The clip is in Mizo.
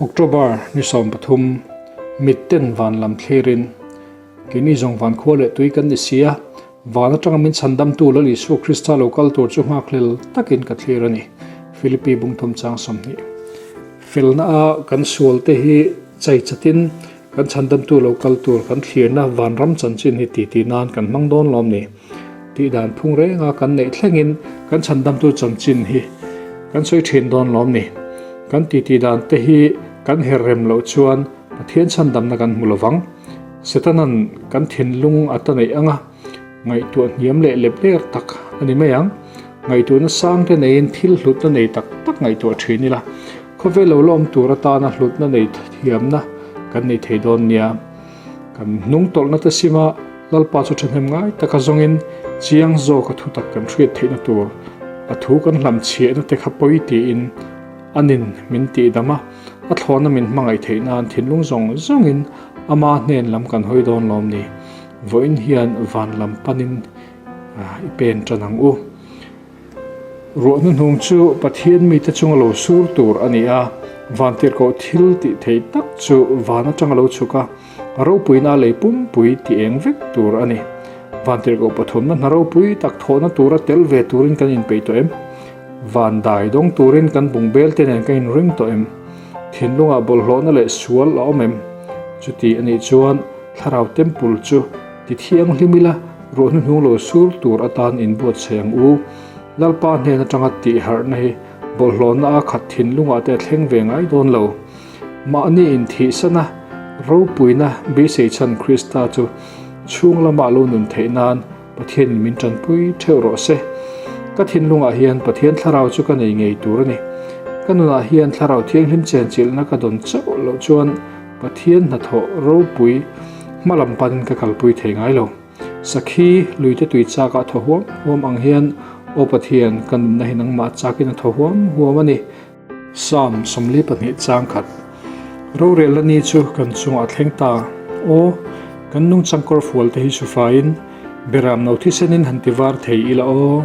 October ni 13, Mitten van lam thlirin, Keini zawng van khua leh tui kan ni si a, van atanga min chhandamtu Lal Isua Krista lo kal tur chu nghakhlel takin ka thlir a ni. Philippi bungthum chang 20. Felna a kan sualte hi chai chatin kan chhandamtu lo kal tur kan thlirna vanram chanchin hi titi nan kan hmang dawn lawm ni. Tih dan phung renga kan neih thlengin kan chhandamtu chanchin hi kan sawi thin dawn lawm ni. Kan titi dan te hi kan her rem loh chuan Pathian chhandamna kan hmu lovang. Setanan kan thinlung a ta neih anga ngaihtuah hniam leh lep ler tak a ni mai ang. Ngaihtuahna sang te neiin thil hlutna nei tak tak ngaihtuah thin ila, khawvel lo la awm tur atana hlutna nei thiamna kan nei thei dawn nia. Kan hnung tawlhna te sima Lalpa chu thahnem ngai taka zawngin chiang zawka thutak kan hriat theihna tur a thu kan hlamchhiahna te kha pawi tiin anin min tihdam a, a thlawhna min hmangaih theih nan thinlung zawng zawngin ama hnen lam kan hawi dawn lawm ni. Vawiin hian van lam panin i pen tan ang u. Ruah hnuhnung chu Pathian mite chunga lo sur tur a ni a, vantirhkoh thil tih theih tak chu van atanga lo chhuk a, a ropuina a lei pumpui ti eng vek tur a ni. Vantirhkoh pathumna hna ropui tak thawhna tura tel ve turin kan inpeih tawh em? Van dai dawng turin kan bungbel te nen kan inring tawh em? Thinlungah bawlhhlawhna leh sual a awm em? Chuti a nih chuan Thlarau Temple chu ti thianghlim ila ruah hnuhnung lo sur tur atan inbuatsaih ang u. Lalpa hnen atanga tihharhna hi bawlhhlawhna a khat thinlungah te a thleng ve ngai dawn lo. Mahni inthihsana ropuina beisei chhan Krista chu chhung lamah lo nun theih nan Pathianin min tanpui theuh rawh se. Ka thinlungah hian Pathian thlarau chu ka nei ngei tur a ni. Ka nunah hian thlarau thianghlim chenchilhna ka dawn chauh loh chuan Pathian hnathawh ropui hma lam panin ka kalpui thei ngai lo. Sakhi luite tui chakah thaw huam huam ang hian Aw Pathian, ka nunna hi nangmah chakin a thaw huam huam a ni. Psalm 42 chang khat. Rorelna ni chu kan chungah a thleng ta. Aw, kan nungchang kawrfual te hi sufaiin beram no thisenin han ti var thei ila aw.